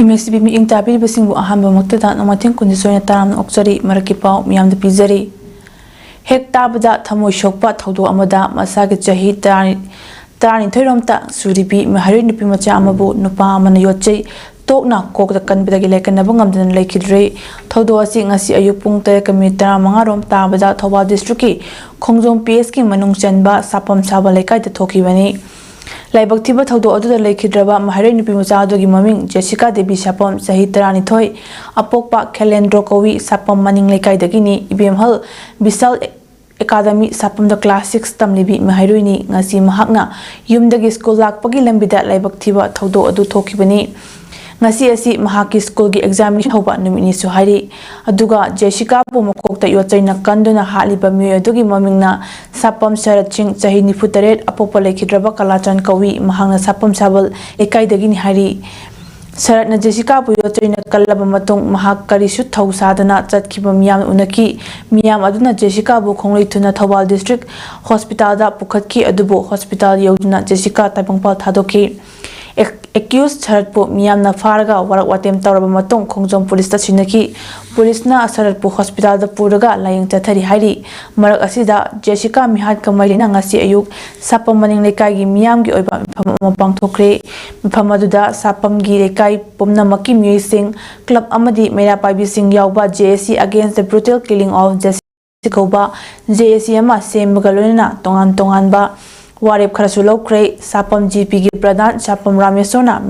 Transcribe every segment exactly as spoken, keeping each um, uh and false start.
ꯃꯤꯠꯌꯦꯡ ꯇꯥꯕꯤꯔꯤꯕꯁꯤꯡꯕꯨ ꯑꯍꯥꯟꯕꯃꯛꯇꯗ ꯅꯣꯡꯃꯥꯏꯊꯦꯝ ꯀꯨꯟꯅꯤꯊꯣꯏꯅ ꯇꯔꯥꯝꯅ ꯑꯣꯛꯆꯔꯤ꯫ ꯃꯔꯛꯀꯤ ꯄꯥꯎ ꯃꯤꯌꯥꯝꯗ ꯄꯤꯖꯔꯤ꯫ ꯍꯦꯛ ꯇꯥꯕꯗ ꯊꯃꯣꯏ ꯁꯣꯛꯄ ꯊꯧꯗꯣꯛ ꯑꯃꯗ ꯃꯁꯥꯒꯤ ꯆꯍꯤ ꯇꯔꯥ, ꯇꯔꯥꯅꯤꯊꯣꯏ ꯔꯣꯝꯇ ꯁꯨꯔꯤꯕꯤ ꯃꯍꯩꯔꯣꯏ ꯅꯨꯄꯤ ꯃꯆꯥ ꯑꯃꯕꯨ ꯅꯨꯄꯥ ꯑꯃꯅ ꯌꯣꯠꯆꯩ ꯇꯣꯛꯅ ꯀꯣꯛꯇ ꯀꯟꯕꯗꯒꯤ ꯂꯥꯏꯀꯠꯅꯕ ꯉꯝꯗꯅ ꯂꯩꯈꯤꯗ꯭ꯔꯦ꯫ ꯊꯧꯗꯣꯛ ꯑꯁꯤ ꯉꯁꯤ ꯑꯌꯨꯛ ꯄꯨꯡ ꯇꯔꯦꯠꯀ ꯃꯤꯅꯤꯠ ꯇꯔꯥꯃꯉꯥ ꯔꯣꯝ ꯇꯥꯕꯗ ꯊꯧꯕꯥꯜ ꯗꯤꯁꯇ꯭ꯔꯤꯛꯀꯤ ꯈꯣꯡꯖꯣꯝ ꯄꯤ ꯑꯦꯁꯀꯤ ꯃꯅꯨꯡ ꯆꯟꯕ ꯁꯥꯄꯝ ꯁꯥꯕ ꯂꯩꯀꯥꯏꯗ ꯊꯣꯛꯈꯤꯕꯅꯤ꯫ ꯂꯥꯏꯕꯛ ꯊꯤꯕ ꯊꯧꯗꯣꯛ ꯑꯗꯨꯗ ꯂꯩꯈꯤꯗ꯭ꯔꯕ ꯃꯍꯩꯔꯣꯏ ꯅꯨꯄꯤ ꯃꯆꯥ ꯑꯗꯨꯒꯤ ꯃꯃꯤꯡ ꯖꯦꯁꯤꯀꯥ ꯗꯦꯕꯤ ꯁꯥꯄꯝ, ꯆꯍꯤ ꯇꯔꯥꯅꯤꯊꯣꯏ, ꯑꯄꯣꯛꯄ ꯈꯦꯂꯦꯟꯗ꯭ꯔꯣ ꯀꯧꯏ, ꯁꯥꯄꯝ ꯃꯅꯤꯡ ꯂꯩꯀꯥꯏꯗꯒꯤꯅꯤ꯫ ꯏꯕꯦꯝꯍꯜ ꯕꯤꯁꯥꯜ ꯑꯦꯀꯥꯗꯃꯤ ꯁꯥꯄꯝꯗ ꯀ꯭ꯂꯥꯁ ꯁꯤꯛꯁ ꯇꯝꯂꯤꯕꯤ ꯃꯍꯩꯔꯣꯏꯅꯤ꯫ ꯉꯁꯤ ꯃꯍꯥꯛꯅ ꯌꯨꯝꯗꯒꯤ ꯁ꯭ꯀꯨꯜ ꯂꯥꯛꯄꯒꯤ ꯂꯝꯕꯤꯗ ꯂꯥꯏꯕꯛ ꯊꯤꯕ ꯊꯧꯗꯣꯛ ꯑꯗꯨ ꯊꯣꯛꯈꯤꯕꯅꯤ꯫ ꯉꯁꯤ ꯑꯁꯤ ꯃꯍꯥꯛꯀꯤ ꯁ꯭ꯀꯨꯜꯒꯤ ꯑꯦꯛꯖꯥꯃꯤꯅꯦꯁꯟ ꯍꯧꯕ ꯅꯨꯃꯤꯠꯅꯤꯁꯨ ꯍꯥꯏꯔꯤ꯫ ꯑꯗꯨꯒ ꯖꯦꯁꯤꯀꯥꯕꯨ ꯃꯀꯣꯛꯇ ꯌꯣꯠꯆꯩꯅ ꯀꯟꯗꯨꯅ ꯍꯥꯠꯂꯤꯕ ꯃꯤꯑꯣꯏ ꯑꯗꯨꯒꯤ ꯃꯃꯤꯡꯅ ꯁꯥꯄꯝ ꯁꯔꯠ ꯁꯤꯡ, ꯆꯍꯤ ꯅꯤꯐꯨ ꯇꯔꯦꯠ, ꯑꯄꯣꯛꯄ ꯂꯩꯈꯤꯗ꯭ꯔꯕ ꯀꯂꯥꯆꯥꯟ ꯀꯧꯏ꯫ ꯃꯍꯥꯛꯅ ꯁꯥꯄꯝ ꯁꯥꯕꯜ ꯂꯩꯀꯥꯏꯗꯒꯤꯅꯤ ꯍꯥꯏꯔꯤ꯫ ꯁꯔꯠꯅ ꯖꯦꯁꯤꯀꯥꯕꯨ ꯌꯣꯠꯆꯩꯅ ꯀꯜꯂꯕ ꯃꯇꯨꯡ ꯃꯍꯥꯛ ꯀꯔꯤꯁꯨ ꯊꯧ ꯁꯥꯗꯅ ꯆꯠꯈꯤꯕ ꯃꯤꯌꯥꯝꯅ ꯎꯅꯈꯤ꯫ ꯃꯤꯌꯥꯝ ꯑꯗꯨꯅ ꯖꯦꯁꯤꯀꯥꯕꯨ ꯈꯣꯡꯂꯩ ꯊꯨꯅ ꯊꯧꯕꯥꯜ ꯗꯤꯁꯇ꯭ꯔꯤꯛ ꯍꯣꯁꯄꯤꯇꯥꯜꯗ ꯄꯨꯈꯠꯈꯤ, ꯑꯗꯨꯕꯨ ꯍꯣꯁꯄꯤꯇꯥꯜ ꯌꯧꯗꯨꯅ ꯖꯦꯁꯤꯀꯥ ꯇꯥꯏꯕꯪꯄꯥꯜ ꯊꯥꯗꯣꯛꯈꯤ꯫ ꯑꯦꯛ-, ꯑꯦꯀ꯭ꯌꯨꯁ ꯁꯔꯠꯄꯨ ꯃꯤꯌꯥꯝꯅ ꯐꯥꯔꯒ ꯋꯥꯔꯛ ꯋꯥꯇꯦꯝ ꯇꯧꯔꯕ ꯃꯇꯨꯡ ꯈꯣꯡꯖꯣꯝ ꯄꯨꯂꯤꯁꯇ ꯁꯤꯟꯅꯈꯤ꯫ ꯄꯨꯂꯤꯁꯅ ꯁꯔꯠꯄꯨ ꯍꯣꯁꯄꯤꯇꯥꯜꯗ ꯄꯨꯔꯒ ꯂꯥꯌꯦꯡ ꯆꯠꯊꯔꯤ ꯍꯥꯏꯔꯤ꯫ ꯃꯔꯛ ꯑꯁꯤꯗ ꯖꯦꯁꯤꯀꯥ ꯃꯤꯍꯥꯠꯀ ꯃꯔꯤ ꯂꯩꯅꯅ ꯉꯁꯤ ꯑꯌꯨꯛ ꯁꯥꯄꯝ ꯃꯅꯤꯡ ꯂꯩꯀꯥꯏꯒꯤ ꯃꯤꯌꯥꯝꯒꯤ ꯑꯣꯏꯕ ꯃꯤꯐꯝ ꯑꯃ ꯄꯥꯡꯊꯣꯛꯈ꯭ꯔꯦ꯫ ꯃꯤꯐꯝ ꯑꯗꯨꯗ ꯁꯥꯄꯝꯒꯤ ꯂꯩꯀꯥꯏ ꯄꯨꯝꯅꯃꯛꯀꯤ ꯃꯤꯑꯣꯏꯁꯤꯡ, ꯀ꯭ꯂꯕ ꯑꯃꯗꯤ ꯃꯩꯔꯥ ꯄꯥꯏꯕꯤꯁꯤꯡ ꯌꯥꯎꯕ J A C Against the Brutal Killing of Jesse ꯀꯧꯕ J A C ꯑꯃ ꯁꯦꯝꯕꯒ ꯂꯣꯏꯅꯅ ꯇꯣꯉꯥꯟ ꯇꯣꯉꯥꯟꯕ ꯋꯥꯔꯦꯞ ꯈꯔꯁꯨ ꯂꯧꯈ꯭ꯔꯦ꯫ ꯁꯥꯄꯝ G P ꯒꯤ ꯄ꯭ꯔꯙꯥꯟ ꯁꯥꯄꯝ ꯔꯥꯃꯦꯁꯣꯔꯅ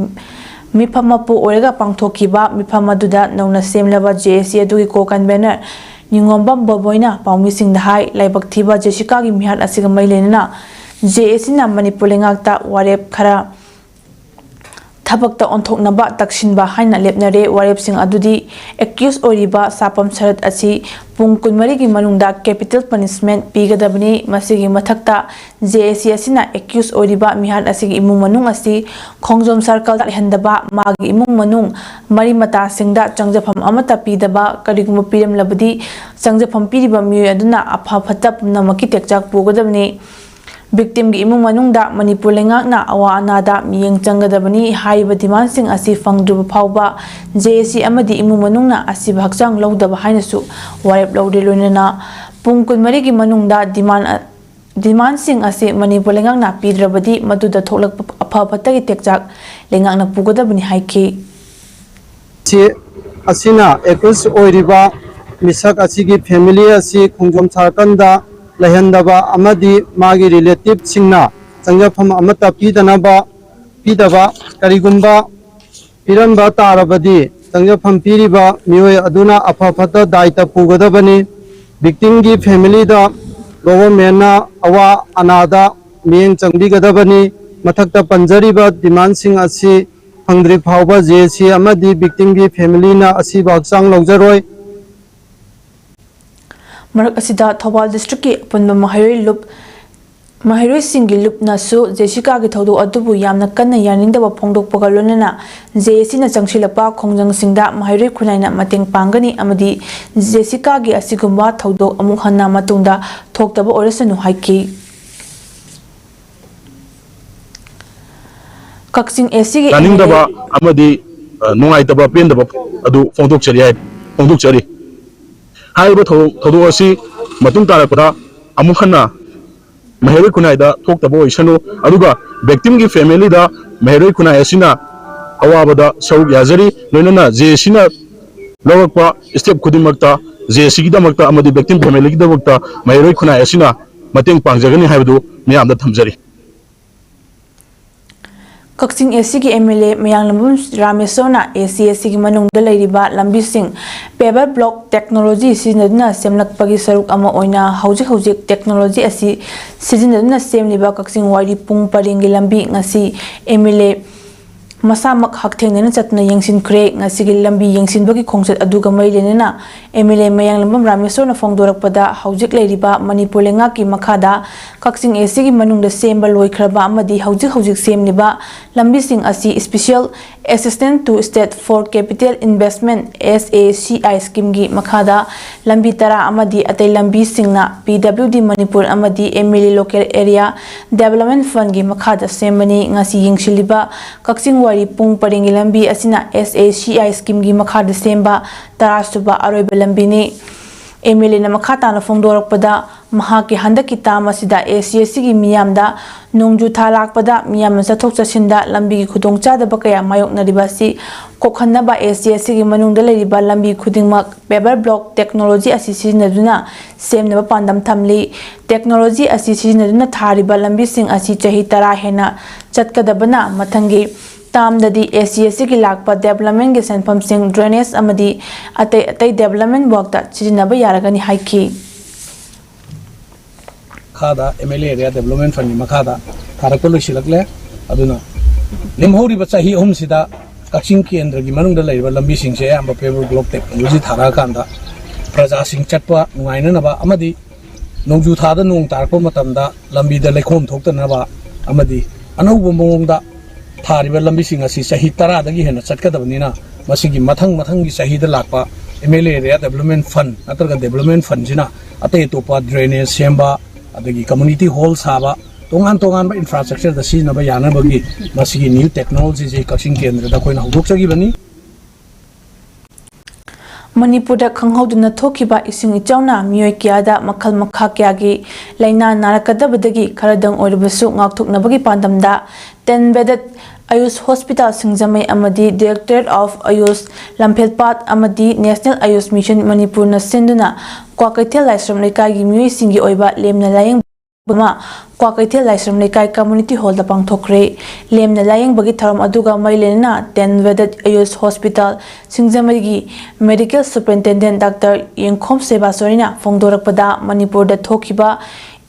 ꯃꯤꯐꯝ ꯃꯄꯨ ꯑꯣꯏꯔꯒ ꯄꯥꯡꯊꯣꯛꯈꯤꯕ ꯃꯤꯐꯝ ꯑꯗꯨꯗ ꯅꯧꯅ ꯁꯦꯝꯂꯕ J A C ꯑꯗꯨꯒꯤ ꯀꯣ ꯀꯟꯚꯦꯅꯔ ꯅꯤꯉꯣꯝꯕꯝ ꯕꯣꯕꯣꯏꯅ ꯄꯥꯎꯃꯤꯁꯤꯡꯗ ꯍꯥꯏ, ꯂꯥꯏꯕꯛ ꯊꯤꯕ ꯖꯦꯁꯤꯀꯥꯒꯤ ꯃꯤꯍꯥꯠ ꯑꯁꯤꯒ ꯃꯔꯤ ꯂꯩꯅꯅ J A C ꯅ ꯃꯅꯤꯄꯨꯔ ꯂꯩꯉꯥꯛꯇ ꯋꯥꯔꯦꯞ ꯈꯔ ꯊꯕꯛꯇ ꯑꯣꯟꯊꯣꯛꯅꯕ ꯇꯛꯁꯤꯟꯕ ꯍꯥꯏꯅ ꯂꯦꯞꯅꯔꯦ꯫ ꯋꯥꯔꯦꯞꯁꯤꯡ ꯑꯗꯨꯗꯤ ꯑꯦꯀ꯭ꯌꯨꯁ ꯑꯣꯏꯔꯤꯕ ꯁꯥꯄꯝ ꯁꯔꯠ ꯑꯁꯤ ꯄꯨꯡ ꯀꯨꯟꯃꯔꯤꯒꯤ ꯃꯅꯨꯡꯗ ꯀꯦꯄꯤꯇꯦꯜ ꯄꯅꯤꯁꯃꯦꯟꯠ ꯄꯤꯒꯗꯕꯅꯤ꯫ ꯃꯁꯤꯒꯤ ꯃꯊꯛꯇ J A C ꯑꯁꯤꯅ ꯑꯦꯀ꯭ꯌꯨꯁ ꯑꯣꯏꯔꯤꯕ ꯃꯤꯍꯥꯠ ꯑꯁꯤꯒꯤ ꯏꯃꯨꯡ ꯃꯅꯨꯡ ꯑꯁꯤ ꯈꯣꯡꯖꯣꯝ ꯁꯔꯀꯜꯗ ꯂꯩꯍꯟꯗꯕ, ꯃꯥꯒꯤ ꯏꯃꯨꯡ ꯃꯅꯨꯡ ꯃꯔꯤ ꯃꯇꯥꯁꯤꯡꯗ ꯆꯪꯖꯐꯝ ꯑꯃꯠꯇ ꯄꯤꯗꯕ, ꯀꯔꯤꯒꯨꯝꯕ ꯄꯤꯔꯝꯂꯕꯗꯤ ꯆꯪꯖꯐꯝ ꯄꯤꯔꯤꯕ ꯃꯤꯑꯣꯏ ꯑꯗꯨꯅ ꯑꯐ ꯐꯠꯇ ꯄꯨꯝꯅꯃꯛꯀꯤ ꯇꯦꯛꯆꯥꯛ ꯄꯨꯒꯗꯕꯅꯤ꯫ Victimꯒꯤ ꯏꯃꯨꯡ ꯃꯅꯨꯡꯗ ꯃꯅꯤꯄꯨꯔ ꯂꯩꯉꯥꯛꯅ ꯑꯋꯥ ꯑꯅꯥꯗ ꯃꯤꯠꯌꯦꯡ ꯆꯪꯒꯗꯕꯅꯤ ꯍꯥꯏꯔꯤꯕ demandꯁꯤꯡ ꯑꯁꯤ ꯐꯪꯗ꯭ꯔꯤꯕ ꯐꯥꯎꯕ JAC ꯑꯃꯗꯤ ꯏꯃꯨꯡ ꯃꯅꯨꯡꯅ ꯑꯁꯤꯕ ꯍꯛꯆꯥꯡ ꯂꯧꯗꯕ ꯍꯥꯏꯅꯁꯨ ꯋꯥꯔꯦꯞ ꯂꯧꯔꯦ꯫ ꯂꯣꯏꯅꯅ ꯄꯨꯡ ꯀꯨꯟꯃꯔꯤꯒꯤ ꯃꯅꯨꯡꯗ demand demandꯁꯤꯡ ꯑꯁꯤ ꯃꯅꯤꯄꯨꯔ ꯂꯩꯉꯥꯛꯅ ꯄꯤꯗ꯭ꯔꯕꯗꯤ ꯃꯗꯨꯗ ꯊꯣꯛꯂꯛꯄ ꯑꯐ ꯐꯠꯇꯒꯤ ꯇꯦꯛꯆꯥꯛ ꯂꯩꯉꯥꯛꯅ ꯄꯨꯒꯗꯕꯅꯤ ꯍꯥꯏꯈꯤ꯫ ꯑꯁꯤ ꯑꯁꯤꯅ accused ꯑꯣꯏꯔꯤꯕ ꯃꯤꯁꯛ ꯑꯁꯤꯒꯤ family ꯑꯁꯤ ꯈꯣꯡꯖꯣꯝ ꯁꯥꯔꯀꯜꯗ ꯂꯩꯍꯟꯗꯕ ꯑꯃꯗꯤ ꯃꯥꯒꯤ relativeꯁꯤꯡꯅ ꯆꯪꯖꯐꯝ ꯑꯃꯠꯇ ꯄꯤꯗꯅꯕ ꯄꯤꯗꯕ ꯀꯔꯤꯒꯨꯝꯕ ꯄꯤꯔꯝꯕ ꯇꯥꯔꯕꯗꯤ ꯆꯪꯖꯐꯝ ꯄꯤꯔꯤꯕ ꯃꯤꯑꯣꯏ ꯑꯗꯨꯅ ꯑꯐ ꯐꯠꯇ ꯗꯥꯏꯇ ꯄꯨꯒꯗꯕꯅꯤ꯫ Victimꯒꯤ familyꯗ governmentꯅ ꯑꯋꯥ ꯑꯅꯥꯗ ꯃꯤꯠꯌꯦꯡ ꯆꯪꯕꯤꯒꯗꯕꯅꯤ꯫ ꯃꯊꯛꯇ ꯄꯟꯖꯔꯤꯕ demandꯁꯤꯡ ꯑꯁꯤ ꯐꯪꯗ꯭ꯔꯤ ꯐꯥꯎꯕ JAC ꯑꯃꯗꯤ victimꯒꯤ familyꯅ ꯑꯁꯤꯕ ꯍꯛꯆꯥꯡ ꯂꯧꯖꯔꯣꯏ꯫ ꯃꯔꯛ ꯑꯁꯤꯗ ꯊꯧꯕꯥꯜ districtꯀꯤ ꯑꯄꯨꯟꯕ ꯃꯍꯩꯔꯣꯏ ꯂꯨꯞ ꯃꯍꯩꯔꯣꯏꯁꯤꯡꯒꯤ ꯂꯨꯞꯅꯁꯨ JACꯒꯤ ꯊꯧꯗꯣꯛ ꯑꯗꯨꯕꯨ ꯌꯥꯝꯅ ꯀꯟꯅ ꯌꯥꯅꯤꯡꯗꯕ ꯐꯣꯡꯗꯣꯛꯄꯒ ꯂꯣꯏꯅꯅ JACꯅ ꯆꯪꯁꯤꯜꯂꯛꯄ ꯈꯣꯡꯖꯪꯁꯤꯡꯗ ꯃꯍꯩꯔꯣꯏ ꯈꯨꯟꯅꯥꯏꯅ ꯃꯇꯦꯡ ꯄꯥꯡꯒꯅꯤ ꯑꯃꯗꯤ JACꯒꯤ ꯑꯁꯤꯒꯨꯝꯕ ꯊꯧꯗꯣꯛ ꯑꯃꯨꯛ ꯍꯟꯅ ꯃꯇꯨꯡꯗ ꯊꯣꯛꯇꯕ ꯑꯣꯏꯔꯁꯅꯨ ꯍꯥꯏꯈꯤ꯫ ꯀꯛꯆꯤꯡ ACꯒꯤ ꯌꯥꯅꯤꯡꯗꯕ ꯑꯃꯗꯤ ꯑ, ꯅꯨꯡꯉꯥꯏꯇꯕ ꯄꯦꯟꯗꯕ ꯑꯗꯨ ꯐꯣꯡꯗꯣꯛꯆꯔꯤ ꯍꯥꯏ ꯐꯣꯡꯗꯣꯛꯆꯔꯤ꯫ ꯍꯥꯏꯔꯤꯕ ꯊꯧ- ꯊꯧꯗꯣꯛ ꯑꯁꯤ ꯃꯇꯨꯡ ꯇꯥꯔꯛꯄꯗ ꯑꯃꯨꯛ ꯍꯟꯅ ꯃꯍꯩꯔꯣꯏ ꯈꯨꯟꯅꯥꯏꯗ ꯊꯣꯛꯇꯕ ꯑꯣꯏꯁꯅꯨ꯫ ꯑꯗꯨꯒ victimꯒꯤ familyꯗ ꯃꯍꯩꯔꯣꯏ ꯈꯨꯟꯅꯥꯏ ꯑꯁꯤꯅ ꯑꯋꯥꯕꯗ ꯁꯔꯨꯛ ꯌꯥꯖꯔꯤ꯫ ꯂꯣꯏꯅꯅ JACꯅ ꯂꯧꯔꯛꯄ step ꯈꯨꯗꯤꯡꯃꯛꯇ JACꯒꯤꯗꯃꯛꯇ ꯑꯃꯗꯤ victim familyꯒꯤꯗꯃꯛꯇ ꯃꯍꯩꯔꯣꯏ ꯈꯨꯟꯅꯥꯏ ꯑꯁꯤꯅ ꯃꯇꯦꯡ ꯄꯥꯡꯖꯒꯅꯤ ꯍꯥꯏꯕꯗꯨ ꯃꯤꯌꯥꯝꯗ ꯊꯝꯖꯔꯤ꯫ ꯀꯛꯆꯤꯡ ACꯒꯤ MLA ꯃꯌꯥꯡꯂꯝꯕꯝ ꯔꯥꯃꯦꯁꯣꯔꯅ ACACꯒꯤ ꯃꯅꯨꯡꯗ ꯂꯩꯔꯤꯕ ꯂꯝꯕꯤꯁꯤꯡ paver block technology ꯁꯤꯖꯤꯟꯅꯗꯨꯅ ꯁꯦꯝꯂꯛꯄꯒꯤ ꯁꯔꯨꯛ ꯑꯃ ꯑꯣꯏꯅ ꯍꯧꯖꯤꯛ ꯍꯧꯖꯤꯛ technology ꯑꯁꯤ ꯁꯤꯖꯤꯟꯅꯗꯨꯅ ꯁꯦꯝꯂꯤꯕ ꯀꯛꯆꯤꯡ ꯋꯥꯏꯔꯤ ꯄꯨꯡ ꯄꯔꯦꯡꯒꯤ ꯂꯝꯕꯤ ꯉꯁꯤ MLA ꯃꯁꯥꯃꯛ ꯍꯛꯊꯦꯡꯅꯅ ꯆꯠꯇꯨꯅ ꯌꯦꯡꯁꯤꯟꯈ꯭ꯔꯦ꯫ ꯉꯁꯤꯒꯤ ꯂꯝꯕꯤ ꯌꯦꯡꯁꯤꯟꯕꯒꯤ ꯈꯣꯡꯆꯠ ꯑꯗꯨꯒ ꯃꯔꯤ ꯂꯩꯅꯅ ꯑꯦꯝ ꯑꯦꯜ ꯑꯦ ꯃꯌꯥꯡꯂꯝꯕꯝ ꯔꯥꯃꯦꯁꯣꯔꯅ ꯐꯣꯡꯗꯣꯔꯛꯄꯗ, ꯍꯧꯖꯤꯛ ꯂꯩꯔꯤꯕ ꯃꯅꯤꯄꯨꯔ ꯂꯩꯉꯥꯛꯀꯤ ꯃꯈꯥꯗ ꯀꯛꯆꯤꯡ ꯑꯦ ꯁꯤꯒꯤ ꯃꯅꯨꯡꯗ ꯁꯦꯝꯕ ꯂꯣꯏꯈ꯭ꯔꯕ ꯑꯃꯗꯤ ꯍꯧꯖꯤꯛ ꯍꯧꯖꯤꯛ ꯁꯦꯝꯂꯤꯕ ꯂꯝꯕꯤꯁꯤꯡ ꯑꯁꯤ Special Assistance to State for Capital Investment, S A C I, ꯁ꯭ꯀꯤꯝꯒꯤ ꯃꯈꯥꯗ ꯂꯝꯕꯤ ꯇꯔꯥ ꯑꯃꯗꯤ ꯑꯇꯩ ꯂꯝꯕꯤꯁꯤꯡꯅ P W D ꯃꯅꯤꯄꯨꯔ ꯑꯃꯗꯤ M L A Local Area Development Fundꯒꯤ ꯃꯈꯥꯗ ꯁꯦꯝꯕꯅꯤ꯫ ꯉꯁꯤ ꯌꯦꯡꯁꯤꯜꯂꯤꯕ ꯀꯛꯆꯤꯡ ꯋꯥꯏꯔꯤ ꯄꯨꯡ ꯄꯔꯦꯡꯒꯤ ꯂꯝꯕꯤ ꯑꯁꯤꯅ S A C I ꯁ꯭ꯀꯤꯝꯒꯤ ꯃꯈꯥꯗ ꯁꯦꯝꯕ ꯇꯔꯥꯁꯨꯕ ꯑꯔꯣꯏꯕ ꯂꯝꯕꯤꯅꯤ꯫ ꯑꯦꯝ ꯑꯦꯜ ꯑꯦꯅ ꯃꯈꯥ ꯇꯥꯅ ꯐꯣꯡꯗꯣꯔꯛꯄꯗ, ꯃꯍꯥꯛꯀꯤ ꯍꯟꯗꯛꯀꯤ ꯇꯥꯝ ꯑꯁꯤꯗ ꯑꯦ ꯁꯤ ꯑꯦ ꯁꯤꯒꯤ ꯃꯤꯌꯥꯝꯗ ꯅꯣꯡꯖꯨ ꯊꯥ ꯂꯥꯛꯄꯗ ꯃꯤꯌꯥꯝꯅ ꯆꯠꯊꯣꯛ ꯆꯠꯁꯤꯟꯗ ꯂꯝꯕꯤꯒꯤ ꯈꯨꯗꯣꯡꯆꯥꯗꯕ ꯀꯌꯥ ꯃꯥꯌꯣꯛꯅꯔꯤꯕ ꯑꯁꯤ ꯀꯣꯛꯍꯟꯅꯕ, ꯑꯦ ꯁꯤ ꯑꯦ ꯁꯤꯒꯤ ꯃꯅꯨꯡꯗ ꯂꯩꯔꯤꯕ ꯂꯝꯕꯤ ꯈꯨꯗꯤꯡꯃꯛ paver block technology ꯑꯁꯤ ꯁꯤꯖꯤꯟꯅꯗꯨꯅ ꯁꯦꯝꯅꯕ ꯄꯥꯟꯗꯝ ꯊꯝꯂꯤ꯫ Technology ꯑꯁꯤ ꯁꯤꯖꯤꯟꯅꯗꯨꯅ ꯊꯥꯔꯤꯕ ꯂꯝꯕꯤꯁꯤꯡ ꯑꯁꯤ ꯆꯍꯤ ꯇꯔꯥ ꯍꯦꯟꯅ ꯆꯠꯀꯗꯕꯅ, ꯃꯊꯪꯒꯤ ꯇꯥꯝꯗꯗꯤ ꯑꯦ ꯁꯤ ꯑꯦ ꯁꯤꯒꯤ ꯂꯥꯛꯄ developmentꯒꯤ ꯁꯦꯟꯐꯝꯁꯤꯡ drainage ꯑꯃꯗꯤ ꯑꯇꯩ ꯑꯇꯩ development workꯇ ꯁꯤꯖꯤꯟꯅꯕ ꯌꯥꯔꯒꯅꯤ ꯍꯥꯏꯈꯤ꯫ ꯃꯈꯥꯗ M L A Area Development Fundꯒꯤ ꯃꯈꯥꯗ ꯊꯥꯔꯛꯄ ꯂꯣꯏꯁꯤꯜꯂꯛꯂꯦ꯫ ꯑꯗꯨꯅ ꯂꯦꯝꯍꯧꯔꯤꯕ ꯆꯍꯤ ꯑꯍꯨꯝꯁꯤꯗ ꯀꯛꯆꯤꯡ ꯀꯦꯟꯗ꯭ꯔꯒꯤ ꯃꯅꯨꯡꯗ ꯂꯩꯔꯤꯕ ꯂꯝꯕꯤꯁꯤꯡꯁꯦ ꯑꯌꯥꯝꯕ paver block technology ꯊꯥꯔꯛꯑꯀꯥꯟꯗ ꯄ꯭ꯔꯖꯥꯁꯤꯡ ꯆꯠꯄ ꯅꯨꯡꯉꯥꯏꯅꯅꯕ ꯑꯃꯗꯤ ꯅꯣꯡꯖꯨ ꯊꯥꯗ ꯅꯣꯡ ꯇꯥꯔꯛꯄ ꯃꯇꯝꯗ ꯂꯝꯕꯤꯗ ꯂꯩꯈꯣꯝ ꯊꯣꯛꯇꯅꯕ ꯑꯃꯗꯤ ꯑꯅꯧꯕ ꯃꯑꯣꯡꯗ ꯊꯥꯔꯤꯕ ꯂꯝꯕꯤꯁꯤꯡ ꯑꯁꯤ ꯆꯍꯤ ꯇꯔꯥꯗꯒꯤ ꯍꯦꯟꯅ ꯆꯠꯀꯗꯕꯅꯤꯅ, ꯃꯁꯤꯒꯤ ꯃꯊꯪ ꯃꯊꯪꯒꯤ ꯆꯍꯤꯗ ꯂꯥꯛꯄ M L A Area Development Fund ꯅꯠꯇ꯭ꯔꯒ development fundꯁꯤꯅ ꯑꯇꯩ ꯑꯇꯣꯞꯄ drainage ꯁꯦꯝꯕ, ꯑꯗꯒꯤ community hall ꯁꯥꯕ, ꯇꯣꯉꯥꯟ ꯇꯣꯉꯥꯟꯕ infrastructureꯗ ꯁꯤꯖꯤꯟꯅꯕ ꯌꯥꯅꯕꯒꯤ ꯃꯁꯤꯒꯤ new technologyꯁꯤ ꯀꯛꯆꯤꯡ ꯀꯦꯟꯗ꯭ꯔꯗ ꯑꯩꯈꯣꯏꯅ ꯍꯧꯗꯣꯛꯆꯈꯤꯕꯅꯤ꯫ ꯃꯅꯤꯄꯨꯔꯗ ꯈꯪꯍꯧꯗꯅ ꯊꯣꯛꯈꯤꯕ ꯏꯁꯤꯡ ꯏꯆꯥꯎꯅ ꯃꯤꯑꯣꯏ ꯀꯌꯥꯗ ꯃꯈꯜ ꯃꯈꯥ ꯀꯌꯥꯒꯤ ꯂꯥꯏꯅꯥ ꯅꯥꯔꯛꯀꯗꯕꯗꯒꯤ ꯈꯔꯗꯪ ꯑꯣꯏꯔꯕꯁꯨ ꯉꯥꯛꯊꯣꯛꯅꯕꯒꯤ ꯄꯥꯟꯗꯝꯗ ten bedded ꯑꯌꯨꯁ ꯍꯣꯁꯄꯤꯇꯥꯜ ꯁꯤꯡꯖꯃꯩ ꯑꯃꯗꯤ Directorate of ꯑꯌꯨꯁ ꯂꯝꯐꯦꯜꯄꯥꯠ ꯑꯃꯗꯤ National ꯑꯌꯨꯁ ꯃꯤꯁꯟ ꯃꯅꯤꯄꯨꯔꯅ ꯁꯤꯟꯗꯨꯅ ꯀ꯭ꯋꯥꯀꯩꯊꯦꯜ ꯂꯥꯏꯁ꯭ꯔꯝ ꯂꯩꯀꯥꯏꯒꯤ ꯃꯤꯑꯣꯏꯁꯤꯡꯒꯤ ꯑꯣꯏꯕ ꯂꯦꯝꯅ ꯂꯥꯌꯦꯡꯕ ꯑꯃ ꯀ꯭ꯋꯥꯀꯩꯊꯦꯜ ꯂꯥꯏꯁ꯭ꯔꯝ ꯂꯩꯀꯥꯏ community hallꯗ ꯄꯥꯡꯊꯣꯛꯈ꯭ꯔꯦ꯫ ꯂꯦꯝꯅ ꯂꯥꯌꯦꯡꯕꯒꯤ ꯊꯧꯔꯝ ꯑꯗꯨꯒ ꯃꯔꯤ ꯂꯩꯅꯅ ten bedded ꯑꯌꯨꯁ ꯍꯣꯁꯄꯤꯇꯥꯜ ꯁꯤꯡꯖꯃꯩꯒꯤ medical superintendent Doctor ꯌꯦꯡꯈꯣꯝ ꯁꯦꯕꯥꯁꯣꯔꯤꯅ ꯐꯣꯡꯗꯣꯔꯛꯄꯗ, ꯃꯅꯤꯄꯨꯔꯗ ꯊꯣꯛꯈꯤꯕ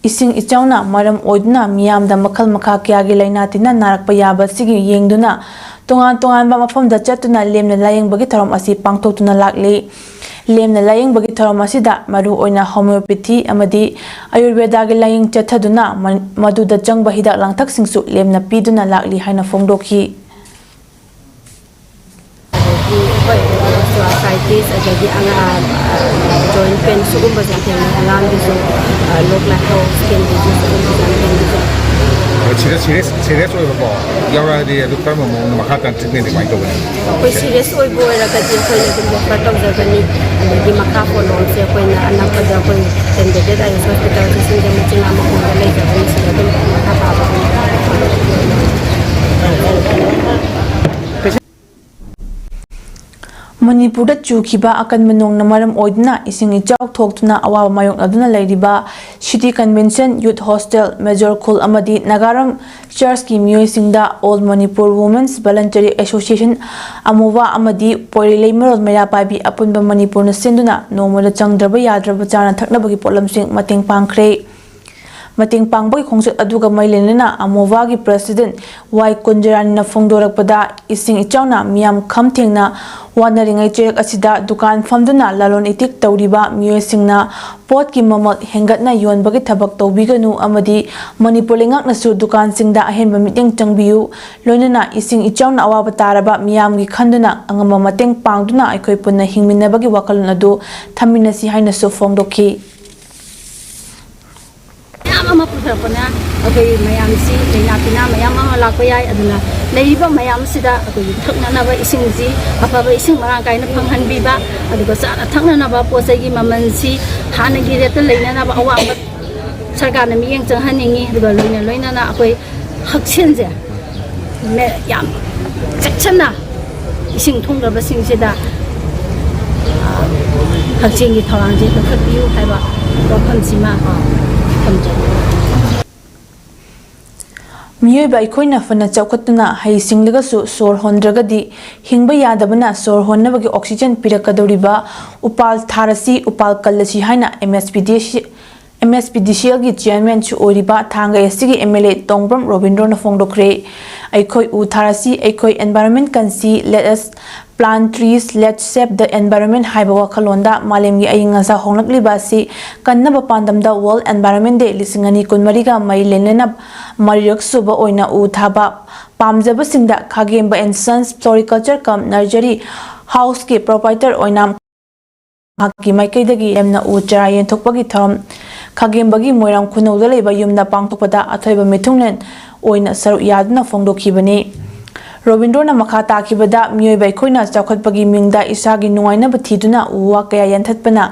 ꯏꯁꯤꯡ ꯏꯆꯥꯎꯅ ꯃꯔꯝ ꯑꯣꯏꯗꯨꯅ ꯃꯤꯌꯥꯝꯗ ꯃꯈꯜ ꯃꯈꯥ ꯀꯌꯥꯒꯤ ꯂꯥꯏꯅꯥ ꯇꯤꯟꯅꯥ ꯅꯥꯔꯛꯄ ꯌꯥꯕꯁꯤꯒꯤ ꯌꯦꯡꯗꯨꯅ ꯇꯣꯉꯥꯟ ꯇꯣꯉꯥꯟꯕ ꯃꯐꯝꯗ ꯆꯠꯇꯨꯅ ꯂꯦꯝꯅ ꯂꯥꯌꯦꯡꯕꯒꯤ ꯊꯧꯔꯝ ꯑꯁꯤ ꯄꯥꯡꯊꯣꯛꯇꯨꯅ ꯂꯥꯛꯂꯤ꯫ ꯂꯦꯝꯅ ꯂꯥꯌꯦꯡꯕꯒꯤ ꯊꯧꯔꯝ ꯑꯁꯤꯗ ꯃꯔꯨꯑꯣꯏꯅ homeopathy ꯑꯃꯗꯤ ꯑꯌꯨꯔꯕꯦꯗꯥꯒꯤ ꯂꯥꯌꯦꯡ ꯆꯠꯊꯗꯨꯅ ꯃ-, ꯃꯗꯨꯗ ꯆꯪꯕ ꯍꯤꯗꯥꯛ ꯂꯥꯡꯊꯛꯁꯤꯡꯁꯨ ꯂꯦꯝꯅ ꯄꯤꯗꯨꯅ ꯂꯥꯛꯂꯤ ꯍꯥꯏꯅ ꯐꯣꯡꯗꯣꯛꯈꯤ꯫ ꯑꯗꯒꯤ ꯍꯣꯏ, osteoarthritis, ꯑꯗꯒꯤ ꯑꯉꯥꯡ joint pain ꯁꯤꯒꯨꯝꯕꯁꯦ ꯌꯥꯝ ꯊꯦꯡꯅꯩ꯫ ꯑꯉꯥꯡꯒꯤꯁꯨ ꯂꯣꯛ ꯂꯥꯏꯍꯧ, skin disease ꯁꯤꯒꯨꯝꯕꯁꯦ ꯌꯥꯝ ꯊꯦꯡꯅꯩ꯫ ꯁꯤꯔꯤꯌꯁ ꯁꯤꯔꯤꯌꯁ ꯑꯣꯏꯕꯀꯣ ꯌꯥꯎꯔꯛꯑꯗꯤ ꯑꯗꯨ ꯀꯔꯝꯕ ꯃꯑꯣꯡꯗ ꯃꯈꯥ ꯇꯥꯅ ꯇ꯭ꯔꯤꯠꯃꯦꯟꯗꯤ ꯀꯃꯥꯏꯅ ꯇꯧꯒꯅꯤ? ꯑꯩꯈꯣꯏ ꯁꯤꯔꯤꯌꯁ ꯑꯣꯏꯕ ꯑꯣꯏꯔꯒꯗꯤ ꯑꯩꯈꯣꯏꯅ ꯑꯗꯨꯝ ꯔꯤꯐꯔ ꯇꯧꯖꯒꯅꯤ꯫ ꯑꯗꯒꯤ ꯃꯈꯥ ꯐꯣꯂꯣ ꯑꯞꯁꯦ ꯑꯩꯈꯣꯏꯅ ꯑꯅꯛꯄꯗ ꯑꯩꯈꯣꯏ ꯀꯦꯟꯗꯤꯗꯦꯠ ꯑꯥꯏ ꯑꯦꯁ ꯍꯣꯁꯄꯤꯇꯥꯜꯁꯦ ꯁꯤꯡꯖꯃꯩ ꯆꯤꯡꯉꯥ ꯃꯈꯣꯡꯗ ꯂꯩꯖꯕꯅꯤ꯫ ꯁꯤꯗ ꯑꯗꯨꯝ ꯃꯈꯥ ꯇꯥꯕ ꯑꯗꯨꯝ ꯃꯅꯤꯄꯨꯔꯗ ꯆꯨꯈꯤꯕ ꯑꯀꯟꯕ ꯅꯣꯡꯅ ꯃꯔꯝ ꯑꯣꯏꯗꯨꯅ ꯏꯁꯤꯡ ꯏꯆꯥꯎ ꯊꯣꯛꯇꯨꯅ ꯑꯋꯥꯕ ꯃꯥꯌꯣꯛꯅꯗꯨꯅ ꯂꯩꯔꯤꯕ City Convention Youth Hostel, major ꯈꯨꯜ ꯑꯃꯗꯤ ꯅꯥꯒꯥꯔꯝ ꯆꯔꯆꯀꯤ ꯃꯤꯑꯣꯏꯁꯤꯡꯗ All Manipur Women's Voluntary Association, ꯑꯃꯣꯕꯥ, ꯑꯃꯗꯤ ꯄꯣꯏꯔꯩꯂꯩꯃꯔꯣꯜ ꯃꯩꯔꯥ ꯄꯥꯏꯕꯤ ꯑꯄꯨꯟꯕ ꯃꯅꯤꯄꯨꯔꯅ ꯁꯤꯟꯗꯨꯅ ꯅꯣꯡꯃꯗ ꯆꯪꯗ꯭ꯔꯕ ꯌꯥꯗ꯭ꯔꯕ ꯆꯥꯅ ꯊꯛꯅꯕꯒꯤ ꯄꯣꯠꯂꯝꯁꯤꯡ ꯃꯇꯦꯡ ꯄꯥꯡꯈ꯭ꯔꯦ꯫ ꯃꯇꯦꯡ ꯄꯥꯡꯕꯒꯤ ꯈꯣꯡꯆꯠ ꯑꯗꯨꯒ ꯃꯔꯤ ꯂꯩꯅꯅ ꯑꯃꯣꯕꯥꯒꯤ ꯄ꯭ꯔꯁꯤꯗꯦꯟꯠ ꯋꯥꯏ ꯀꯨꯟꯖꯔꯥꯅꯤꯅ ꯐꯣꯡꯗꯣꯔꯛꯄꯗ, ꯏꯁꯤꯡ ꯏꯆꯥꯎꯅ ꯃꯤꯌꯥꯝ ꯈꯝ ꯊꯦꯡꯅ ꯋꯥꯅꯔꯤꯉꯩ ꯆꯩꯔꯛ ꯑꯁꯤꯗ ꯗꯨꯀꯥꯟ ꯐꯝꯗꯨꯅ ꯂꯂꯣꯟ ꯏꯇꯤꯛ ꯇꯧꯔꯤꯕ ꯃꯤꯑꯣꯏꯁꯤꯡꯅ ꯄꯣꯠꯀꯤ ꯃꯃꯜ ꯍꯦꯟꯒꯠꯅ ꯌꯣꯟꯕꯒꯤ ꯊꯕꯛ ꯇꯧꯕꯤꯒꯅꯨ ꯑꯃꯗꯤ ꯃꯅꯤꯄꯨꯔ ꯂꯩꯉꯥꯛꯅꯁꯨ ꯗꯨꯀꯥꯟꯁꯤꯡꯗ ꯑꯍꯦꯟꯕ ꯃꯤꯠꯌꯦꯡ ꯆꯪꯕꯤꯌꯨ, ꯂꯣꯏꯅꯅ ꯏꯁꯤꯡ ꯏꯆꯥꯎꯅ ꯑꯋꯥꯕ ꯇꯥꯔꯕ ꯃꯤꯌꯥꯝꯒꯤ ꯈꯟꯗꯨꯅ ꯑꯉꯝꯕ ꯃꯇꯦꯡ ꯄꯥꯡꯗꯨꯅ ꯑꯩꯈꯣꯏ ꯄꯨꯟꯅ ꯍꯤꯡꯃꯤꯟꯅꯕꯒꯤ ꯋꯥꯈꯜꯂꯣꯟ ꯑꯗꯨ ꯊꯝꯃꯤꯟꯅꯁꯤ ꯍꯥꯏꯅꯁꯨ ꯐꯣꯡꯗꯣꯛꯈꯤ꯫ ꯃꯌꯥꯝ ꯑꯃ ꯄꯨꯊꯔꯛꯄꯅ ꯑꯩꯈꯣꯏ ꯃꯌꯥꯝꯁꯤ ꯂꯥꯏꯅꯥ ꯇꯤꯟꯅꯥ ꯃꯌꯥꯝ ꯑꯃ ꯂꯥꯛꯄ ꯌꯥꯏ꯫ ꯑꯗꯨꯅ ꯂꯩꯔꯤꯕ ꯃꯌꯥꯝꯁꯤꯗ ꯑꯩꯈꯣꯏꯒꯤ ꯊꯛꯅꯅꯕ ꯏꯁꯤꯡꯁꯤ ꯑꯐꯕ ꯏꯁꯤꯡ ꯃꯔꯥꯡ ꯀꯥꯏꯅ ꯐꯪꯍꯟꯕꯤꯕ, ꯑꯗꯨꯒ ꯆꯥꯅ ꯊꯛꯅꯅꯕ ꯄꯣꯠ ꯆꯩꯒꯤ ꯃꯃꯜꯁꯤ ꯍꯥꯟꯅꯒꯤ ꯔꯦꯠꯇ ꯂꯩꯅꯅꯕ ꯑꯋꯥꯡꯕ ꯁꯔꯀꯥꯔꯅ ꯃꯤꯠꯌꯦꯡ ꯆꯪꯍꯟꯅꯤꯡꯉꯤ꯫ ꯑꯗꯨꯒ ꯂꯣꯏꯅ ꯂꯣꯏꯅꯅ ꯑꯩꯈꯣꯏ ꯍꯛꯁꯦꯜꯁꯦ ꯃꯦ-, ꯌꯥꯝ ꯆꯦꯛꯁꯤꯟꯅ ꯏꯁꯤꯡ ꯊꯨꯝꯈ꯭ꯔꯕꯁꯤꯡꯁꯤꯗ, ꯑ, ꯍꯛꯁꯦꯜꯒꯤ ꯊꯧꯔꯥꯡꯁꯦ ꯂꯧꯈꯠꯄꯤꯌꯨ ꯍꯥꯏꯕ ꯋꯥꯐꯝꯁꯤꯃ ꯊꯝꯖꯒꯦ꯫ ꯃꯤꯑꯣꯏꯕ ꯑꯩꯈꯣꯏꯅ ꯐꯅ ꯆꯥꯎꯈꯠꯇꯨꯅ ꯍꯩ ꯁꯤꯡꯂꯒꯁꯨ ꯁꯣꯔ ꯍꯣꯟꯗ꯭ꯔꯒꯗꯤ ꯍꯤꯡꯕ ꯌꯥꯗꯕꯅ, ꯁꯣꯔ ꯍꯣꯟꯅꯕꯒꯤ oxygen ꯄꯤꯔꯛꯀꯗꯧꯔꯤꯕ ꯎꯄꯥꯜ ꯊꯥꯔꯁꯤ, ꯎꯄꯥꯜ ꯀꯜꯂꯁꯤ ꯍꯥꯏꯅ M S P D C, M S P D C L ꯒꯤ chairman ꯁꯨ ꯑꯣꯏꯔꯤꯕ ꯊꯥꯡꯒ S C ꯒꯤ M L A ꯇꯣꯡꯕ꯭ꯔꯝ ꯔꯣꯕꯤꯟꯗ꯭ꯔꯣꯅ ꯐꯣꯡꯗꯣꯛꯈ꯭ꯔꯦ꯫ ꯑꯩꯈꯣꯏ ꯎ ꯊꯥꯔꯁꯤ, ꯑꯩꯈꯣꯏ environment ꯀꯟꯁꯤ, let us plant trees, let's save the environment ꯍꯥꯏꯕ ꯋꯥꯈꯜꯂꯣꯟꯗ ꯃꯥꯂꯦꯝꯒꯤ ꯑꯏꯪ ꯑꯁꯥ ꯍꯣꯡꯂꯛꯂꯤꯕ ꯑꯁꯤ ꯀꯟꯅꯕ ꯄꯥꯟꯗꯝꯗ World Environment Day ꯂꯤꯁꯤꯡ ꯑꯅꯤ ꯀꯨꯟꯃꯔꯤꯒ ꯃꯔꯤ ꯂꯩꯅꯅ ꯃꯔꯤꯔꯛ ꯁꯨꯕ ꯑꯣꯏꯅ ꯎ ꯊꯥꯕ ꯄꯥꯝꯖꯕꯁꯤꯡꯗ ꯈꯥꯒꯦꯝꯕ and Sons Floriculture cum Nursery House ꯀꯤ proprietor ꯑꯣꯏꯅ ꯃꯍꯥꯛꯀꯤ ꯃꯥꯏꯀꯩꯗꯒꯤ ꯂꯦꯝꯅ ꯎ ꯆꯥꯔꯥ ꯌꯦꯟꯊꯣꯛꯄꯒꯤ ꯊꯧꯔꯝ ꯈꯥꯒꯦꯝꯕꯒꯤ ꯃꯣꯏꯔꯥꯡ ꯈꯨꯅꯧꯗ ꯂꯩꯕ ꯌꯨꯝꯗ ꯄꯥꯡꯊꯣꯛꯄꯗ ꯑꯊꯣꯏꯕ ꯃꯤꯊꯨꯡꯂꯦꯟ ꯑꯣꯏꯅ ꯁꯔꯨꯛ ꯌꯥꯗꯨꯅ ꯐꯣꯡꯗꯣꯛꯈꯤꯕꯅꯤ꯫ ꯔꯣꯕꯤꯟꯗ꯭ꯔꯣꯅ ꯃꯈꯥ ꯇꯥꯈꯤꯕꯗ, ꯃꯤꯑꯣꯏꯕ ꯑꯩꯈꯣꯏꯅ ꯆꯥꯎꯈꯠꯄꯒꯤ ꯃꯤꯡꯗ ꯏꯁꯥꯒꯤ ꯅꯨꯡꯉꯥꯏꯅꯕ ꯊꯤꯗꯨꯅ ꯎ ꯋꯥ ꯀꯌꯥ ꯌꯥꯟꯊꯠꯄꯅ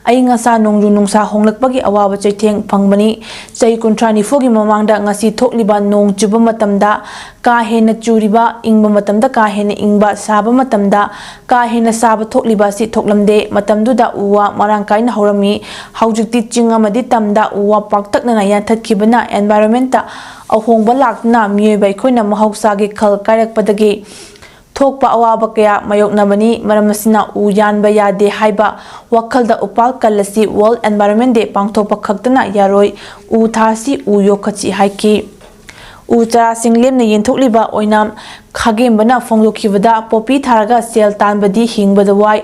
ꯑꯏꯪ ꯑꯁꯥ, ꯅꯣꯡꯖꯨ ꯅꯨꯡꯁꯥ ꯍꯣꯡꯂꯛꯄꯒꯤ ꯑꯋꯥꯕ ꯆꯩꯊꯦꯡ ꯐꯪꯕꯅꯤ꯫ ꯆꯍꯤ ꯀꯨꯟꯊ꯭ꯔꯥ ꯅꯤꯐꯨꯒꯤ ꯃꯃꯥꯡꯗ ꯉꯁꯤ ꯊꯣꯛꯂꯤꯕ ꯅꯣꯡ ꯆꯨꯕ ꯃꯇꯝꯗ ꯀꯥ ꯍꯦꯟꯅ ꯆꯨꯔꯤꯕ, ꯏꯪꯕ ꯃꯇꯝꯗ ꯀꯥ ꯍꯦꯟꯅ ꯏꯪꯕ, ꯁꯥꯕ ꯃꯇꯝꯗ ꯀꯥ ꯍꯦꯟꯅ ꯁꯥꯕ ꯊꯣꯛꯂꯤꯕ ꯑꯁꯤ ꯊꯣꯛꯂꯝꯗꯦ꯫ ꯃꯇꯝꯗꯨꯗ ꯎ ꯋꯥ ꯃꯔꯥꯡ ꯀꯥꯏꯅ ꯍꯧꯔꯝꯃꯤ꯫ ꯍꯧꯖꯤꯛꯇꯤ ꯆꯤꯡ ꯑꯃꯗꯤ ꯇꯝꯗ ꯎ ꯋꯥ ꯄꯥꯛꯇꯛꯅꯅ ꯌꯥꯟꯊꯠꯈꯤꯕꯅ environment ꯑꯍꯣꯡꯕ ꯂꯥꯛꯇꯨꯅ ꯃꯤꯑꯣꯏꯕ ꯑꯩꯈꯣꯏꯅ ꯃꯍꯧꯁꯥꯒꯤ ꯈꯜ ꯀꯥꯏꯔꯛꯄꯗꯒꯤ ꯊꯣꯛꯄ ꯑꯋꯥꯕ ꯀꯌꯥ ꯃꯥꯌꯣꯛꯅꯕꯅꯤ꯫ ꯃꯔꯝ ꯑꯁꯤꯅ ꯎ ꯌꯥꯟꯕ ꯌꯥꯗꯦ ꯍꯥꯏꯕ ꯋꯥꯈꯜꯗ ꯎꯄꯥꯜ ꯀꯜꯂꯁꯤ World Environment Day ꯄꯥꯡꯊꯣꯛꯄ ꯈꯛꯇꯅ ꯌꯥꯔꯣꯏ, ꯎ ꯊꯥꯁꯤ, ꯎ ꯌꯣꯛꯈꯠꯁꯤ ꯍꯥꯏꯈꯤ꯫ ꯎ ꯆꯥꯔꯥꯁꯤꯡ ꯂꯦꯝꯅ ꯌꯦꯟꯊꯣꯛꯂꯤꯕ ꯑꯣꯏꯅ ꯈꯥꯒꯦꯝꯕꯅ ꯐꯣꯡꯗꯣꯛꯈꯤꯕꯗ, ꯄꯣꯄꯤ ꯊꯥꯔꯒ ꯁꯦꯜ ꯇꯥꯟꯕꯗꯤ ꯍꯤꯡꯕꯗ ꯋꯥꯏ,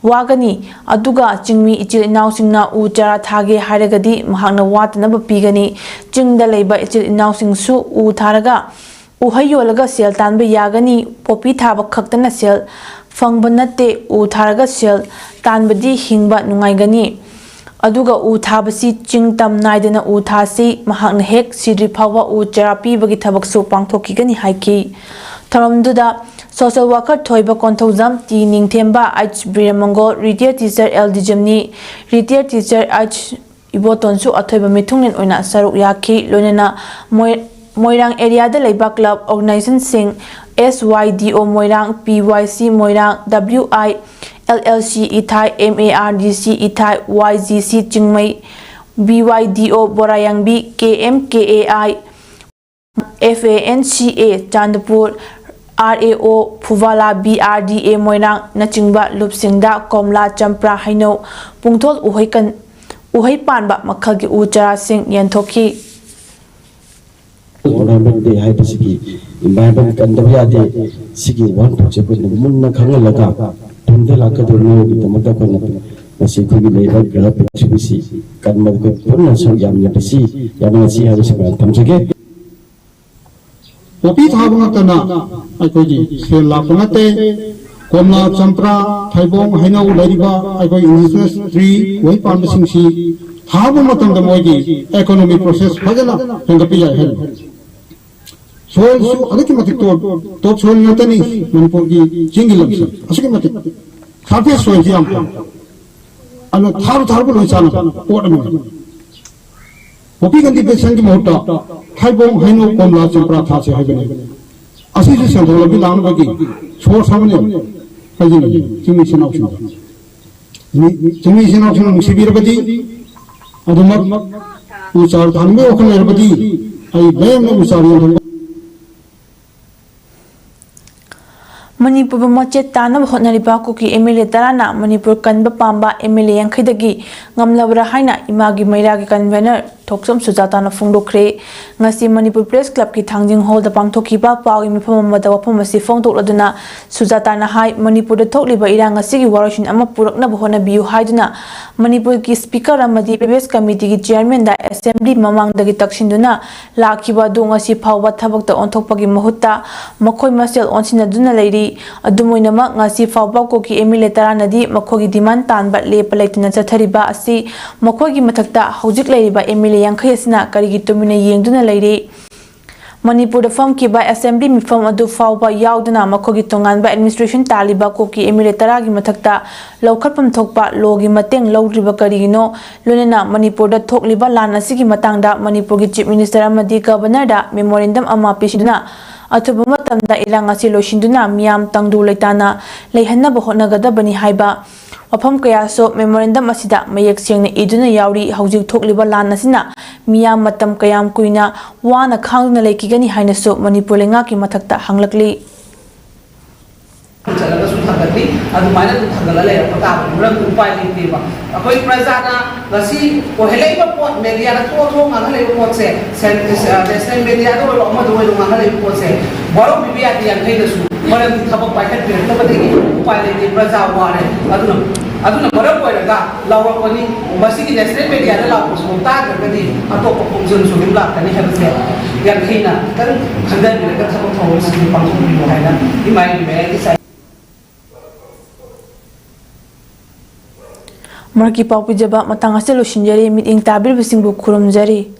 ꯋꯥꯒꯅꯤ, ꯑꯗꯨꯒ ꯆꯤꯡꯃꯤ ꯏꯆꯤꯜ ꯏꯅꯥꯎꯁꯤꯡꯅ ꯎ ꯆꯥꯔꯥ ꯊꯥꯒꯦ ꯍꯥꯏꯔꯒꯗꯤ ꯃꯍꯥꯛꯅ ꯋꯥꯠꯇꯅꯕ ꯄꯤꯒꯅꯤ꯫ ꯆꯤꯡꯗ ꯂꯩꯕ ꯏꯆꯤꯜ ꯏꯅꯥꯎꯁꯤꯡꯁꯨ ꯎ ꯊꯥꯔꯒ ꯎꯍꯩ ꯌꯣꯜꯂꯒ ꯁꯦꯜ ꯇꯥꯟꯕ ꯌꯥꯒꯅꯤ꯫ ꯄꯣꯄꯤ ꯊꯥꯕ ꯈꯛꯇꯅ ꯁꯦꯜ ꯐꯪꯕ ꯅꯠꯇꯦ, ꯎ ꯊꯥꯔꯒ ꯁꯦꯜ ꯇꯥꯟꯕꯗꯤ ꯍꯤꯡꯕ ꯅꯨꯡꯉꯥꯏꯒꯅꯤ꯫ ꯑꯗꯨꯒ ꯎ ꯊꯥꯕꯁꯤ ꯆꯤꯡ ꯇꯝ ꯅꯥꯏꯗꯅ ꯎ ꯊꯥꯁꯤ, ꯃꯍꯥꯛꯅ ꯍꯦꯛ ꯁꯤꯗ꯭ꯔꯤ ꯐꯥꯎꯕ ꯎ ꯆꯥꯔꯥ ꯄꯤꯕꯒꯤ ꯊꯕꯛꯁꯨ ꯄꯥꯡꯊꯣꯛꯈꯤꯒꯅꯤ ꯍꯥꯏꯈꯤ꯫ ꯊꯧꯔꯝꯗꯨꯗ social worker ꯊꯣꯏꯕ Konthoujam, T Ningthemba, H Biramangol, retired teacher L ꯗꯤꯖꯝꯅꯤ, retired teacher ꯑꯩꯆ ꯏꯕꯣꯇꯣꯟꯁꯨ ꯑꯊꯣꯏꯕ ꯃꯤꯊꯨꯡꯂꯦꯟ ꯑꯣꯏꯅ ꯁꯔꯨꯛ ꯌꯥꯈꯤ꯫ ꯂꯣꯏꯅꯅ ꯃꯣꯏ-, ꯃꯣꯏꯔꯥꯡ area ꯗ ꯂꯩꯕ club organization ꯁꯤꯡ, S Y D O Moirang, P Y C Moirang, W I L L C ꯏꯊꯥꯏ, M A R D C ꯏꯊꯥꯏ, Y G C ꯆꯤꯡꯃꯩ, B Y D O ꯕꯣꯔꯥꯌꯥꯡꯕꯤ, K M K A I, F A N C A ꯆꯥꯟꯗꯄꯨꯔ, R A O ꯐꯨꯕꯥꯂꯥ, B R D A ꯃꯣꯏꯔꯥꯡꯅꯆꯤꯡꯕ ꯂꯨꯞꯁꯤꯡꯗ ꯀꯣꯝꯂꯥ, ꯆꯝꯄ꯭ꯔꯥ, ꯍꯩꯅꯧ, ꯄꯨꯡꯊꯣꯜ ꯎꯍꯩ ꯀꯟ-, ꯎꯍꯩ ꯄꯥꯟꯕ ꯃꯈꯜꯒꯤ ꯎ ꯆꯥꯔꯥꯁꯤꯡ ꯌꯦꯟꯊꯣꯛꯈꯤ꯫ Environment Day ꯍꯥꯏꯕꯁꯤꯗꯤ Environment ꯀꯟꯗꯕ ꯌꯥꯗꯦ꯫ ꯁꯤꯒꯤ ꯋꯥꯍꯟꯊꯣꯛꯁꯦ ꯑꯩꯈꯣꯏꯅ ꯃꯨꯟꯅ ꯈꯪꯍꯜꯂꯒ ꯇꯨꯡꯗ ꯂꯥꯛꯀꯗꯧꯔꯤꯕ ꯃꯤꯑꯣꯏꯕꯒꯤꯗꯃꯛꯇ ꯑꯩꯈꯣꯏꯅ ꯃꯁꯤ ꯑꯩꯈꯣꯏꯒꯤ ꯂꯩꯔꯤꯕ ꯒ꯭ꯔꯍ ꯄ꯭ꯔꯤꯊꯤꯕꯤꯁꯤ ꯀꯟꯕꯗ ꯑꯩꯈꯣꯏ ꯄꯨꯟꯅ ꯁꯔꯨꯛ ꯌꯥꯃꯤꯟꯅꯕꯁꯤ ꯌꯥꯃꯤꯟꯅꯁꯤ ꯍꯥꯏꯕꯁꯤ ꯃꯌꯥꯝ ꯊꯝꯖꯒꯦ꯫ ꯄꯣꯄꯤ ꯊꯥꯕ ꯉꯥꯛꯇꯅ ꯑꯩꯈꯣꯏꯒꯤ ꯁꯦꯜ ꯂꯥꯛꯄ ꯅꯠꯇꯦ꯫ ꯀꯣꯝꯂꯥ, ꯆꯝꯄ꯭ꯔꯥ, ꯊꯩꯕꯣꯡ, ꯍꯩꯅꯧ ꯂꯩꯔꯤꯕ ꯑꯩꯈꯣꯏ indigenous tree, ꯎꯍꯩ ꯄꯥꯟꯕꯁꯤꯡꯁꯤ ꯊꯥꯕ ꯃꯇꯝꯗ ꯃꯣꯏꯒꯤ economic process ꯐꯖꯅ ꯍꯦꯟꯒꯠꯄ ꯌꯥꯏ ꯍꯥꯏꯔꯤꯕ꯫ Soilꯁꯨ ꯑꯗꯨꯛꯀꯤ ꯃꯇꯤꯛ top, top soil ꯉꯥꯛꯇꯅꯤ ꯃꯅꯤꯄꯨꯔꯒꯤ ꯆꯤꯡꯒꯤ ꯂꯝꯁꯤ꯫ ꯑꯁꯨꯛꯀꯤ ꯃꯇꯤꯛ surface soilꯁꯤ ꯌꯥꯝ ꯐꯩ꯫ ꯑꯗꯨꯅ ꯊꯥꯔꯨ ꯊꯥꯔꯨꯕ ꯂꯣꯏ ꯆꯥꯅꯕ ꯄꯣꯠ ꯑꯃꯅꯤ꯫ ꯄꯣꯄꯤ cultivationꯒꯤ ꯃꯍꯨꯠꯇ ꯊꯩꯕꯣꯡ, ꯍꯩꯅꯧ, ꯀꯣꯝꯂꯥ, ꯆꯝꯄ꯭ꯔꯥ ꯊꯥꯁꯤ ꯍꯥꯏꯕꯅꯤ꯫ ꯑꯁꯤꯁꯨ ꯁꯦꯟꯊꯣꯛ ꯂꯝꯕꯤ ꯂꯥꯛꯅꯕꯒꯤ source ꯑꯃꯅꯤ꯫ ꯍꯥꯏꯖꯅꯤꯡꯉꯤ ꯆꯤꯡꯃꯤ ꯏꯆꯤꯟ ꯏꯅꯥꯎꯁꯤꯡꯗ꯫ ꯃꯤ-, ꯆꯤꯡꯃꯤ ꯏꯆꯤꯟ ꯏꯅꯥꯎꯁꯤꯡꯅ ꯅꯨꯡꯁꯤꯕꯤꯔꯕꯗꯤ, ꯑꯗꯨꯃꯛ ꯎ ꯆꯥꯔ ꯊꯥꯅꯤꯡꯕꯒꯤ ꯋꯥꯈꯜ ꯂꯩꯔꯕꯗꯤ, ꯑꯩ ꯃꯌꯥꯝꯅ ꯎ ꯆꯥꯔ ꯌꯣꯟꯊꯣꯛꯄ ꯃꯅꯤꯄꯨꯔꯕꯨ ꯃꯆꯦꯠ ꯇꯥꯅꯕ ꯍꯣꯠꯅꯔꯤꯕ ꯀꯨꯀꯤ MLA ꯇꯔꯥꯅ ꯃꯅꯤꯄꯨꯔ ꯀꯟꯕ ꯄꯥꯝꯕ MLA ꯌꯥꯡꯈꯩꯗꯒꯤ ꯉꯝꯂꯕ꯭ꯔꯥ ꯍꯥꯏꯅ ꯏꯃꯥꯒꯤ ꯃꯩꯔꯥꯒꯤ convener ꯊꯣꯛꯆꯣꯝ ꯁꯨꯖꯥꯇꯥꯅ ꯐꯣꯡꯗꯣꯛꯈ꯭ꯔꯦ꯫ ꯉꯁꯤ ꯃꯅꯤꯄꯨꯔ Press Clubꯀꯤ ꯊꯥꯡꯖꯤꯡ hallꯗ ꯄꯥꯡꯊꯣꯛꯈꯤꯕ ꯄꯥꯎꯒꯤ ꯃꯤꯐꯝ ꯑꯃꯗ ꯋꯥꯐꯝ ꯑꯁꯤ ꯐꯣꯡꯗꯣꯛꯂꯗꯨꯅ ꯁꯨꯖꯥꯇꯥꯅ ꯍꯥꯏ, ꯃꯅꯤꯄꯨꯔꯗ ꯊꯣꯛꯂꯤꯕ ꯏꯔꯥꯡ ꯑꯁꯤꯒꯤ ꯋꯥꯔꯣꯏꯁꯤꯟ ꯑꯃ ꯄꯨꯔꯛꯅꯕ ꯍꯣꯠꯅꯕꯤꯌꯨ ꯍꯥꯏꯗꯨꯅ ꯃꯅꯤꯄꯨꯔꯒꯤ Speaker ꯑꯃꯗꯤ Previous Committeeꯒꯤ Chairmanꯗ Assembly ꯃꯃꯥꯡꯗꯒꯤ ꯇꯛꯁꯤꯟꯗꯨꯅ ꯂꯥꯛꯈꯤꯕ ꯑꯗꯨ ꯉꯁꯤ ꯐꯥꯎꯕ ꯊꯕꯛꯇ ꯑꯣꯟꯊꯣꯛꯄꯒꯤ ꯃꯍꯨꯠꯇ ꯃꯈꯣꯏ ꯃꯁꯦꯜ ꯑꯣꯟꯁꯤꯟꯅꯗꯨꯅ ꯂꯩꯔꯤ꯫ ꯑꯗꯨꯝ ꯑꯣꯏꯅꯃꯛ, ꯉꯁꯤ ꯐꯥꯎꯕ ꯀꯨꯀꯤ MLA ꯇꯔꯥꯅꯗꯤ ꯃꯈꯣꯏꯒꯤ demand ꯇꯥꯟꯕ ꯂꯦꯞꯄ ꯂꯩꯇꯅ ꯆꯠꯊꯔꯤꯕ ꯑꯁꯤ ꯃꯈꯣꯏꯒꯤ ꯃꯊꯛꯇ ꯍꯧꯖꯤꯛ ꯂꯩꯔꯤꯕ MLA ꯌꯥꯡꯈꯩ ꯑꯁꯤꯅ ꯀꯔꯤꯒꯤ ꯇꯨꯃꯤꯟꯅ ꯌꯦꯡꯗꯨꯅ ꯂꯩꯔꯤ? ꯃꯅꯤꯄꯨꯔꯗ ꯐꯝꯈꯤꯕ Assembly ꯃꯤꯐꯝ ꯑꯗꯨ ꯐꯥꯎꯕ ꯌꯥꯎꯗꯅ ꯃꯈꯣꯏꯒꯤ ꯇꯣꯉꯥꯟꯕ administration ꯇꯥꯜꯂꯤꯕ ꯀꯨꯀꯤ MLA ꯇꯔꯥꯒꯤ ꯃꯊꯛꯇ ꯂꯧꯈꯠꯐꯝ ꯊꯣꯛꯄ lawꯒꯤ ꯃꯇꯦꯡ ꯂꯧꯗ꯭ꯔꯤꯕ ꯀꯔꯤꯒꯤꯅꯣ? ꯂꯣꯏꯅꯅ ꯃꯅꯤꯄꯨꯔꯗ ꯊꯣꯛꯂꯤꯕ ꯂꯥꯟ ꯑꯁꯤꯒꯤ ꯃꯇꯥꯡꯗ ꯃꯅꯤꯄꯨꯔꯒꯤ Chief Minister ꯑꯃꯗꯤ Governorꯗ memorandum ꯑꯃ ꯄꯤꯁꯤꯟꯗꯨꯅ ꯑꯊꯨꯕ ꯃꯇꯝꯗ ꯏꯔꯥꯡ ꯑꯁꯤ ꯂꯣꯏꯁꯤꯟꯗꯨꯅ ꯃꯤꯌꯥꯝ ꯇꯪꯗꯨ ꯂꯩꯇꯥꯅ ꯂꯩꯍꯟꯅꯕ ꯍꯣꯠꯅꯒꯗꯕꯅꯤ ꯍꯥꯏꯕ ꯋꯥꯐꯝ ꯀꯌꯥꯁꯨ memorandum ꯑꯁꯤꯗ ꯃꯌꯦꯛ ꯁꯦꯡꯅ ꯏꯗꯨꯅ ꯌꯥꯎꯔꯤ꯫ ꯍꯧꯖꯤꯛ ꯊꯣꯛꯂꯤꯕ ꯂꯥꯟ ꯑꯁꯤꯅ ꯃꯤꯌꯥꯝ ꯃꯇꯝ ꯀꯌꯥꯝ ꯀꯨꯏꯅ ꯋꯥꯅ ꯈꯥꯡꯗꯨꯅ ꯂꯩꯈꯤꯒꯅꯤ ꯍꯥꯏꯅꯁꯨ ꯃꯅꯤꯄꯨꯔ ꯂꯩꯉꯥꯛꯀꯤ ꯃꯊꯛꯇ ꯍꯪꯂꯛꯂꯤ꯫ ꯆꯠꯂꯒꯁꯨ ꯊꯥꯡꯒꯠꯂꯤ꯫ ꯑꯗꯨꯃꯥꯏꯅ ꯑꯗꯨꯝ ꯊꯥꯡꯒꯠꯂ ꯂꯩꯔꯛꯄ ꯇꯥꯕꯅꯤ꯫ ꯃꯔꯝꯗꯤ ꯎꯄꯥꯏ ꯂꯩꯇꯦꯕ꯫ ꯑꯩꯈꯣꯏ ꯄ꯭ꯔꯖꯥꯅ ꯉꯁꯤ ꯑꯣꯏꯍꯜꯂꯛꯏꯕ ꯄꯣꯠ, ꯃꯦꯗꯤꯌꯥꯗ ꯊꯣꯛꯑ ꯊꯣꯛꯑ ꯉꯥꯡꯍꯜꯂꯛꯏꯕ ꯄꯣꯠꯁꯦ, ꯁꯦꯟ-, ꯑ, ꯅꯦꯁꯅꯦꯜ ꯃꯦꯗꯤꯌꯥꯗ ꯑꯣꯏꯔꯣ, ꯑꯃꯗ ꯑꯣꯏꯔꯣ, ꯉꯥꯡꯍꯜꯂꯛꯏꯕ ꯄꯣꯠꯁꯦ ꯕꯥꯔꯣ ꯄꯤꯕ ꯌꯥꯗꯦ ꯌꯥꯡꯈꯩꯗꯁꯨ꯫ ꯃꯔꯝꯗꯤ ꯊꯕꯛ ꯄꯥꯏꯈꯠꯄꯤꯔꯛꯇꯕꯗꯒꯤ ꯎꯄꯥꯏ ꯂꯩꯇꯦ, ꯄ꯭ꯔꯖꯥ ꯋꯥꯔꯦ꯫ ꯑꯗꯨꯅ, ꯑꯗꯨꯅ ꯃꯔꯝ ꯑꯣꯏꯔꯒ ꯂꯥꯎꯔꯛꯄꯅꯤ꯫ ꯃꯁꯤꯒꯤ ꯅꯦꯁꯅꯦꯜ ꯃꯦꯗꯤꯌꯥꯗ ꯂꯥꯎꯕꯁꯤꯐꯥꯎ ꯇꯥꯗ꯭ꯔꯒꯗꯤ ꯑꯇꯣꯞꯄ ꯈꯣꯡꯖꯪꯁꯨ ꯑꯗꯨꯝ ꯂꯥꯛꯀꯅꯤ ꯍꯥꯏꯕꯁꯦ ꯌꯥꯡꯈꯩꯅ ꯈꯤꯇꯪ ꯈꯟꯊꯕꯤꯔꯒ ꯊꯕꯛ ꯊꯧꯔꯝꯁꯤꯡꯁꯦ ꯄꯥꯡꯊꯣꯛꯄꯤꯌꯨ ꯍꯥꯏꯅ ꯏꯃꯥ ꯏꯕꯦꯜ ꯃꯦꯌꯔꯒꯤ ꯁꯥꯏꯠ ꯃꯔꯛꯀꯤ ꯄꯥꯎ ꯄꯤꯖꯕ ꯃꯇꯥꯡ ꯑꯁꯤꯗ ꯂꯣꯏꯁꯤꯟꯖꯔꯤ꯫ ꯃꯤꯠꯌꯦꯡ ꯇꯥꯕꯤꯔꯤꯕꯁꯤꯡꯕꯨ ꯈꯨꯔꯨꯝꯖꯔꯤ꯫